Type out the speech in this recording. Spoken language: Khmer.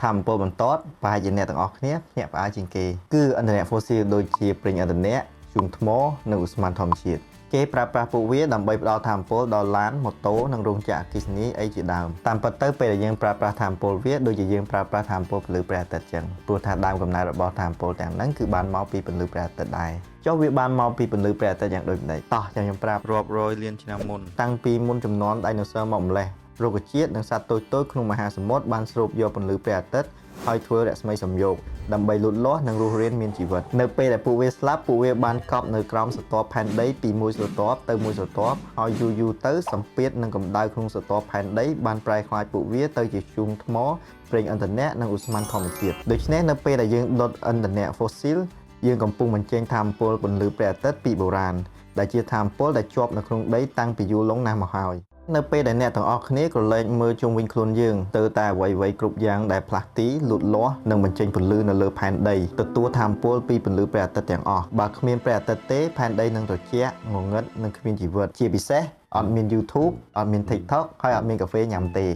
ថាមពលបន្ទាត់ប្រហែលជាអ្នកទាំងអស់គ្នាភ្ញាក់ផ្អើលជាងគេគឺឥន្ធនៈហ្វូស៊ីលដូចជាប្រេងឥន្ធនៈធ្យូងថ្មនិងឧស្ម័នធម្មជាតិគេប្រើប្រាស់ពួកវាដើម្បីផ្ដល់ថាមពលដល់ឡានម៉ូតូនិងរោងចក្រអគ្គិសនីអីជាដើមតាមពិតទៅពេលដែលយើងប្រើប្រាស់ថាមពលវាដូចជាយើងប្រើប្រាស់ថាមពលពន្លឺព្រះអាទិត្យចឹងព្រោះថាដើមកំណើតរបស់ថាមពលទាំងហ្នឹងគឺបានមកពីពន្លឺព្រះអាទិត្យដែរចុះវាបានមកពីពន្លឺព្រះអាទិត្យយ៉ាងដូចម្តេចតោះចាំខ្ញុំប្រាប់រាប់រយលានឆ្នាំមុនតាំងពីមុនចំនួនដៃណូស័រមកម្លេះរុក្ខជាតិនិងសត្វតូចៗក្នុងមហាសមុទ្របានស្រូបយកពន្លឺព្រះអាទិត្យហើយធ្វើរស្មីសំយោគដើម្បីលូតលាស់និងរស់រានមានជីវិតនៅពេលដែលពួកវាស្លាប់ពួកវាបានកប់នៅក្រោមស្រទាប់ផែនដីពីមួយស្រទាប់ទៅមួយស្រទាប់ហើយយូរយូរទៅសម្ពាធនិងកម្ដៅក្នុងស្រទាប់ផែនដីបានប្រែក្លាយពួកវាទៅជាធ្យូងថ្មប្រេងឥន្ធនៈនិងឧស្ម័នធម្មជាតិដូច្នេះនៅពេលដែលយើងដុតឥន្ធនៈហ្វូស៊ីលយើងកំពុងបញ្ចេញថាមពលពន្លឺព្រះអាទិត្យពីបុរាណដែលជាថាមពលដែលជាប់នៅក្នុងដីតាំងពីយូរលង់ណាស់មកហើយនៅពេលដែលអ្នកទាំងអស់គ្នាក្រឡេកមើលជុំវិញខ្លួនយើងទៅតែអ្វីៗគ្រប់យ៉ាងដែលផ្លាស់ទីលូតលាស់និងបញ្ចេញពន្លឺនៅលើផែនដីទទួលថាមពលពីពន្លឺព្រះអាទិត្យទាំងអស់បើគ្មានព្រះអាទិត្យទេផែនដីនឹងត្រជាក់ងងឹតនិងគ្មានជីវិតជាពិសេសអត់មាន YouTube អត់មាន TikTok ហើយអត់មានកាហ្វេញ៉ាំទេ។